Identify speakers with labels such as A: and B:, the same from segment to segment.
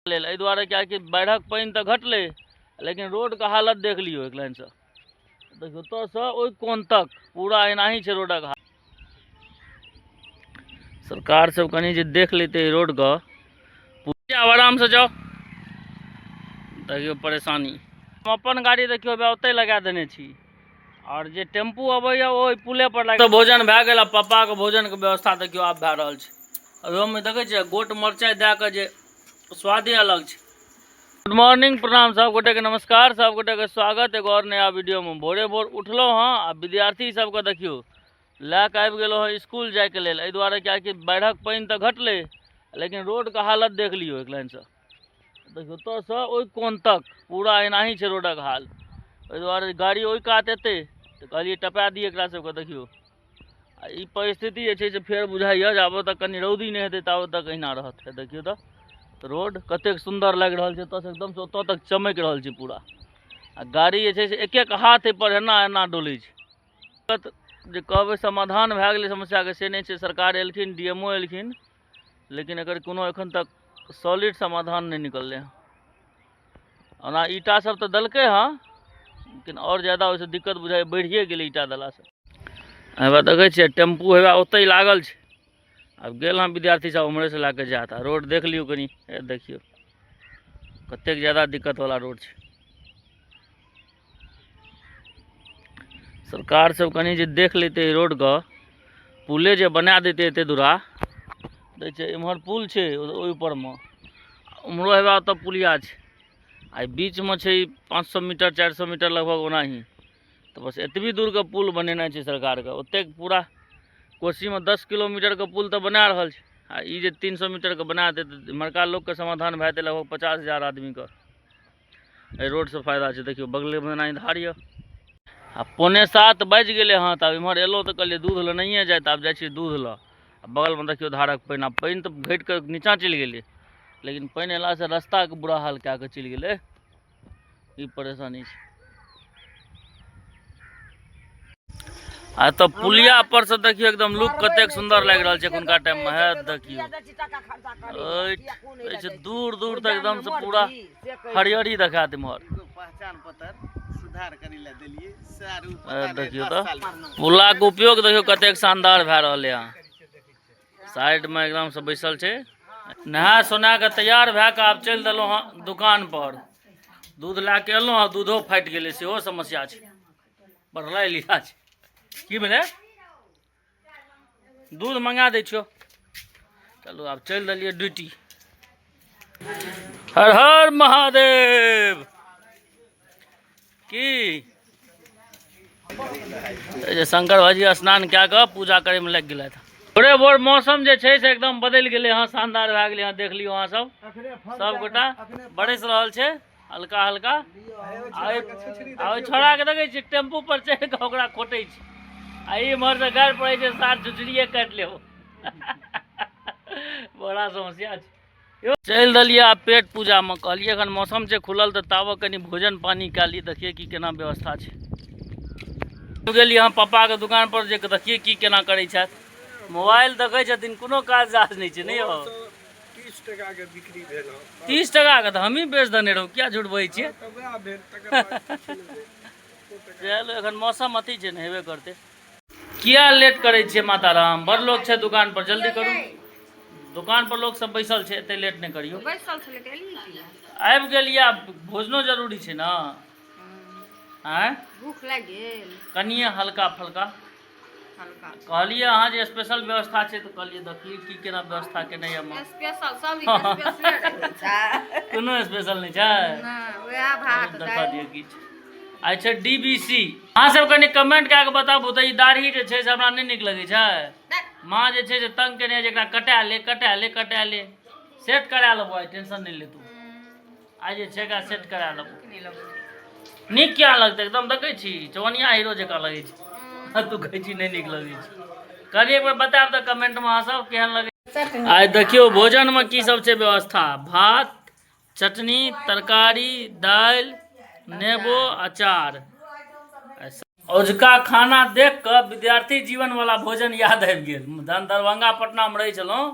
A: लेल एहि दुआरे किएकि बाढ़िक पानि तऽ घटलै, लेकिन रोडके हालत देख लियौ एक लाइनसँ। देखियौ, ओतऽसँ ओहि कोन तक पूरा एनाही छै रोडक हाल। सरकार सब कनि जे देख लेतै रोडके। आब आरामसँ जाउ। देखियौ परेशानी। हम अपन गाड़ी देखियौ ओतहि लगा देने छी, आओर जे टेम्पू अबैए ओहि पुले पर लागि। भोजन भए गेल आ पप्पाके भोजनके व्यवस्था देखियौ आब भए रहल छै। ओहोमे देखै छियै गोट मरचाइ दए कऽ जे स्वादे अलग छै। गुड मॉर्निंग, प्रणाम सब गोटेके, नमस्कार सब गोटेके, स्वागत एगो आओर नया वीडियोमे। भोरे भोर उठलहुँ हँ आ विद्यार्थी सबके देखियौ लए कऽ आबि गेलहुँ हँ स्कूल जाइके लेल। एहि दुआरे किएकि बाढ़िक पानि तऽ घटलै, लेकिन रोडके हालत देख लियौ एक लाइनसँ। देखियौ, ओतऽसँ ओहि कोन तक पूरा एनाही छै रोडक हाल। ओहि दुआरे गाड़ी ओहि कात एतै तऽ कहलियै टपा दियै एकरा सबके। देखियौ, आ ई परिस्थिति जे छै से फेर बुझाइए जे आब तक कनि रौदी नहि हेतै ताबत तक एहिना रहत। देखियौ तऽ रोड कतेक सुन्दर लागि रहल छै, ओतऽसँ एकदमसँ ओतऽ तक चमकि रहल छै पूरा। आ गाड़ी जे छै से एक एक हाथ एहिपर एना एना डोलै छै। जे कहबै समाधान भए गेलै समस्याके से नहि छै। सरकार एलखिन, डी एम ओ एलखिन, लेकिन एकर कोनो एखन तक सॉलिड समाधान नहि निकललै हँ। ओना ईटा सब तऽ देलकै हँ, लेकिन आओर ज्यादा ओहिसँ दिक्कत बुझाइ बढ़िए गेलै ईटा देलासँ। हेबे देखै छियै टेम्पू हेबे ओतहि लागल छै। आब गेल हँ विद्यार्थी सब उम्हरेसँ लए कऽ जायत। आ रोड देख लियौ कनि, देखियौ कतेक ज्यादा दिक्कतवला रोड छै। सरकार सब कनि जे देख लेतै रोडके, पुले जे बना देतै एते दूरा। दै छै इम्हर पुल छै ओहि उपरमे, उम्हरो हेबा ओतऽ पुलिया छै, आ बीचमे छै 500 मीटर 400 मीटर लगभग ओनाही। तऽ बस एतबी दूरके पुल बनेनाइ छै सरकारके। ओतेक पूरा कोसीमे 10 किलोमीटरके पुल तऽ बना रहल छै, आ ई जे 300 मीटरके बना देतै तऽ इम्हरका लोकके समाधान भए जेतै लगभग 50,000 आदमीके। एहि रोडसँ फायदा छै। देखियौ बगलेमे एनाही धार यऽ। आ 6:45 बाजि गेलै हँ, तऽ आब इम्हर एलहुँ तऽ कहलियै दूध लऽ नहिए जाय, तऽ आब जाइ छियै दूध लऽ। आ बगलमे देखियौ धारक पानि। आ पानि तऽ घटि कऽ नीचाँ चलि गेलै, लेकिन पानि अयलासँ रस्ताके बुरा हाल कए कऽ चलि गेलै। ई परेशानी छै। आ तऽ पुलिया पर से देखियौ एकदम लुक कतेक सुन्दर लागि रहल छै एखुनका टाइम मे। है देखियौ, दूर दूर तक एकदम से पूरा हरियरी देखायत इम्हर।
B: पहचान पत्र सुधार करै लए देलियै सर, उ पता नहि।
A: देखियौ
B: 10
A: तऽ
B: साल
A: पुलाके उपयोग देखियौ कतेक शानदार भए रहल यऽ। साइड मे एकदम से बैसल छै। नहा सोना के तैयार भए कऽ आब चलि देलहुँ हँ दुकान पर। दूध लए कऽ एलहुँ हँ, दूधो फाटि गेलै, सेहो समस्या छै। बढ़लै लीला छै। की भेलै? दूध मंगा दै छियौ। चलू आब चलि देलियै ड्यूटी। हर हर महादेव। की जे शंकर भाजी स्नान कए कऽ पूजा करैमे लागि गेलथि। भोरे भोर मौसम जे छै से एकदम बदलि गेलै हँ, शानदार भए गेलै हँ। देख लियौ अहाँ सब, सब गोटा बरसि रहल छै हल्का हल्का। आ ओहि छौड़ाके देखै छियै टेम्पू पर चढ़ि कऽ ओकरा खोटै छै, आ इम्हर से गारि पड़ै छै, सार झुझुरिये काटि लेब। बड़ा समस्या छै। चलि देलियै आब पेट पूजामे। कहलियै एखन मौसम छै खुलल तऽ ताबऽ कनि भोजन पानि कए ली, देखियै की केना व्यवस्था छै। गेलियै हम पप्पाके दुकान पर, जे देखियै की केना करै छथि। मोबाइल देखै छथिन, कोनो काज जाज नहि छै। नहि यौ,
B: 30 टका के बिक्री भेल हँ।
A: 30 टका के तऽ हमही बेच देने रहू, किया झूठ बजै छियै?
B: तऽ वएह भेल, तकर बाद किछु नहि भेल।
A: चलू एखन मौसम अथी छै ने, हेबे करतै। किया लेट करै छियै माताराम? बड़ लोक छै दुकान पर, जल्दी करू। दुकान पर लोक सब बैसल छै, एते लेट नहि करियौ।
C: बैसल छलै तऽ एलियै किया?
A: आबि गेलियै, आब भोजनो जरूरी छै ने। आँय,
C: भूख लागि गेल?
A: कनिये हल्का फल्का।
C: हल्का
A: कहलियै अहाँ जे स्पेशल व्यवस्था छै, तऽ कहलियै देखियै की केना व्यवस्था केने यऽ माँ।
C: स्पेशल सब दिन स्पेशले रहै छै।
A: कोनो स्पेशल नहि छै।
C: नहि, वएह भात
A: देखा
C: दालि।
A: दियौ किछु। अच्छा डीबीसी, अहाँ सब कनि कमेंट कए कऽ बताबू तऽ ई दाढ़ी जे छै से हमरा नहि नीक लगै छै। माँ जे छै से तंग केने जे एकरा कटा ले, कटा ले, कटा ले। सेट करा लेबो आइ, टेंशन नहि ले तू। आइ जे छै एकरा सेट करा लेबो। नीक किया लगतै? एकदम देखै छी चौनिया हीरो जकाँ लगै छै, आ तू कहै छी नहि नीक लगै छै। कहलियै एक बेर बतायब तऽ कमेंटमे अहाँ सब केहन लगै। आइ देखियौ भोजनमे की सब छै व्यवस्था। भात, चटनी, तरकारी, दालि, नेबो, अचार। औझका खाना देख कऽ विद्यार्थी जीवन वाला भोजन याद आबि गेल। जहन दरभंगा पटनामे रहै छलहुँ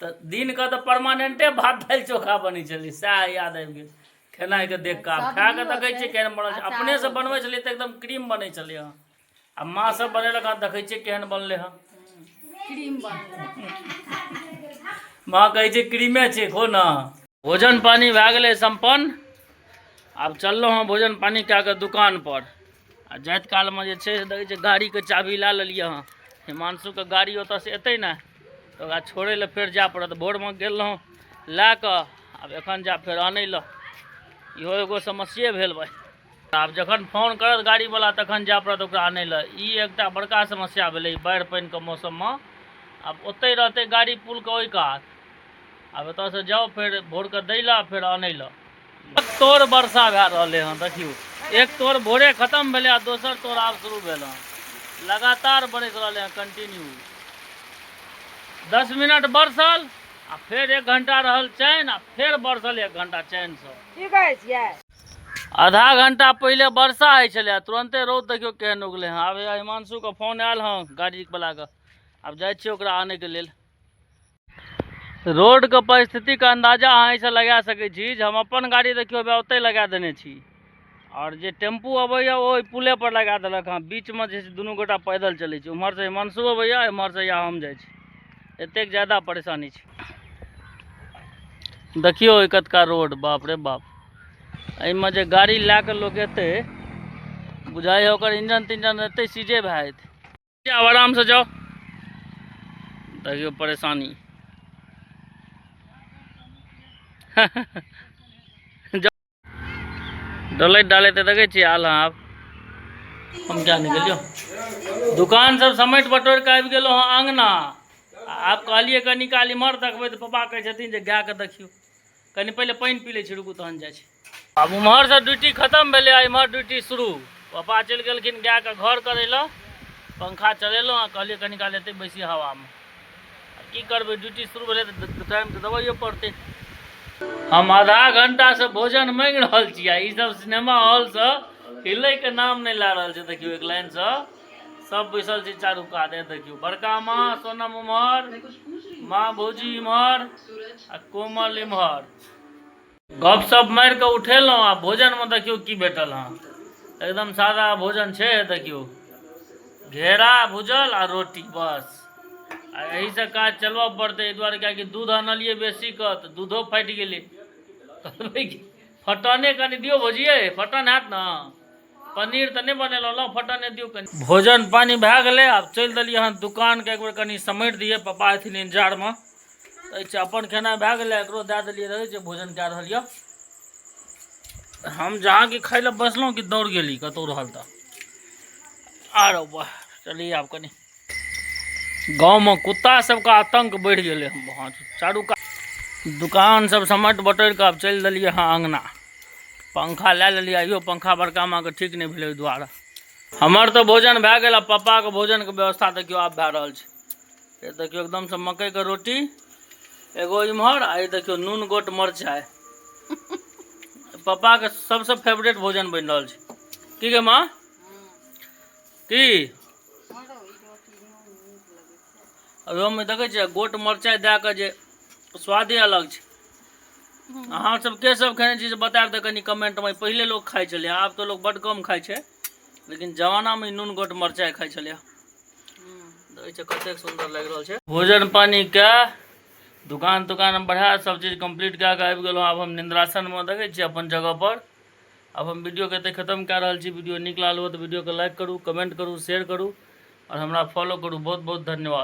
A: तऽ दिनके तऽ परमानेंटे भात दालि चोखा बनै छलै, सएह याद आबि गेल खेनाइके देख कऽ। आब खा कऽ देखै छियै केहन बनल छै। अपनेसँ बनबै छलियै तऽ एकदम क्रीम बनै छलै हँ, आ माँ सब बनेलक हँ, देखै छियै केहन बनलै हँ।
C: क्रीम बनलै।
A: माँ कहै छै क्रीमे छै, खो ने। भोजन पानी भए गेलै सम्पन्न। आब चललहुँ हँ भोजन पानी कए कऽ दुकानपर। आ जाइत कालमे जे छै से देखै छियै गाड़ीके चाभी लए लेलियै हँ। हिमांशुके गाड़ी ओतऽसँ एतै ने तऽ ओकरा छोड़ै लए फेर जाय पड़त। भोरमे गेल रहौँ लए कऽ, आब एखन जायब फेर आनै लए। इहो एगो समस्ये भेल भाइ। आब जखन फोन करत गाड़ीवला तखन जाय पड़त ओकरा आनै लए। ई एकटा बड़का समस्या भेलै ई बाढ़ि पानिके मौसममे। आब ओतहि रहतै गाड़ी पुलके ओहि कात, आब एतऽसँ जाउ फेर भोरके दै लए, फेर आनै लए। तोर वर्षा भए रहलै हँ, देखियौ एक तोर भोरे खतम भेलै आ दोसर तोर आब शुरू भेल हँ। लगातार बरसि रहलै हँ कंटिन्यू। 10 मिनट बरसल आ फेर 1 घंटा रहल चैन, आ फेर बरसल 1 घंटा चैनसँ।
C: की कहै छियै?
A: आधा घंटा पहिले वर्षा होइ छलै, तुरन्ते रौद देखियौ केहन उगलै हँ। आब हिमांशुके फोन आयल हँ गाड़ीवलाके, आब जाइ छियै ओकरा आनैके लेल। रोडके परिस्थितिके अन्दाजा अहाँ एहिसँ लगा सकै छी जे हम अपन गाड़ी देखियौ ओतहि लगा देने छी, आओर जे टेम्पू अबैए ओ ओहि पुलेपर लगा देलक हँ। बीचमे जे छै दुनू गोटा पैदल चलै छी, उम्हरसँ हिमांशु अबैए, एम्हरसँ या हम जाइ छी। एतेक ज्यादा परेशानी छै। देखियौ एहि कतका रोड, बाप रे बाप। एहिमे जे गाड़ी लए कऽ लोक एतै, बुझाइए ओकर इंजन तिंजन एतै सीजे भए जेतै। आब आरामसँ जाउ, देखियौ परेशानी। डलैत डालैत देखै छियै आल हँ। आब हम क्या निकलियौ, दुकान सब समेट बटोरि कऽ आबि गेलहुँ हँ अङ्गना। आब कहलियै कनि काल इम्हर देखबै तऽ पप्पा कहै छथिन जे गायके देखियौ। कनि पहिले पानि पी लै छी, रुकू तहन जाइ छी। आब उम्हरसँ ड्यूटी खतम भेलै आ इम्हर ड्यूटी शुरू। पप्पा चलि गेलखिन गायके घर करै लए, पंखा चलेलहुँ आ कहलियै कनि काल एतै बैसी हवामे। की करबै, ड्यूटी शुरू भेलै तऽ टाइम तऽ देबैयो पड़तै। हम आधा घंटासँ भोजन माँगि रहल छी आ ईसभ सिनेमा हॉलसँ हिलैके नाम नहि लए रहल छै। देखियौ एक लाइनसँ सब बैसल छै चारू कात। देखियौ बड़का माँ सोनम उम्हर, माँ भौजी इम्हर आ कोमल इम्हर। गप सप मारि कऽ उठेलहुँ आ भोजनमे देखियौ की भेटल हँ। एकदम सादा भोजन छै। देखियौ घेरा भुजल आ रोटी बस। आ एहिसँ काज चलबऽ पड़तै, एहि दुआरे किएकि दूध आनलियै बेसीके तऽ दूधो फाटि गेलै। कहबै कि फटने कनि दियौ भौजियै, फटन हैत ने? पनीर तऽ नहि बनेलहुँ, लाउ फटने दियौ कनि। भोजन पानि भए गेलै, आब चलि देलियै हँ दुकानके एक बेर कनि समेट दियै, पप्पा एथिन इंतजारमे। तऽ अपन खेनाइ भए गेलै, एकरो दए देलियै, रहै छै भोजन कए रहल यऽ। हम जहाँ कि खाइ लए बैसलहुँ कि दौड़ गेली कतहु रहल तऽ। आरो वाह, चलिए आब कनि गाँवमे कुत्ता सबके आतंक बढ़ि गेलै हँ। चारू कात दुकान सब समट बटोरि कऽ आब चलि देलियै हँ अङ्गना। पंखा लए लेलियै, आइयो पंखा बड़का माँके ठीक नहि भेलै ओहि दुआरे। हमर तऽ भोजन भए गेल, आ पप्पाके भोजनके व्यवस्था देखियौ आब भए रहल छै। देखियौ एकदमसँ मकइके रोटी एगो इम्हर, आ ई देखियौ नून गोट मरचाइ। पप्पाके सबसँ फेवरेट भोजन बनि रहल छै। की गे माँ? की ओहिमे देखै छियै गोट मरचाइ दए कऽ जे स्वादे अलग छै। अहाँ सब के सब खेने छी से बतायब तऽ कनि कमेंटमे। पहिले लोक खाइ छलै, आब तऽ लोक बड्ड कम खाइ छै, लेकिन जमानामे नून गोट मरचाइ खाइ छलै। देखै छियै कतेक सुन्दर लागि रहल छै। भोजन पानी कए दुकान तुकान बढ़ा सब चीज कम्प्लीट कए कऽ आबि गेलहुँ। आब हम निन्द्रासनमे देखै छियै अपन जगहपर। आब हम वीडियोके एतहि खतम कए रहल छी। वीडियो नीक लागल हो तऽ वीडियोके लाइक करू, कमेंट करू, शेयर करू आओर हमरा फॉलो करू। बहुत बहुत धन्यवाद।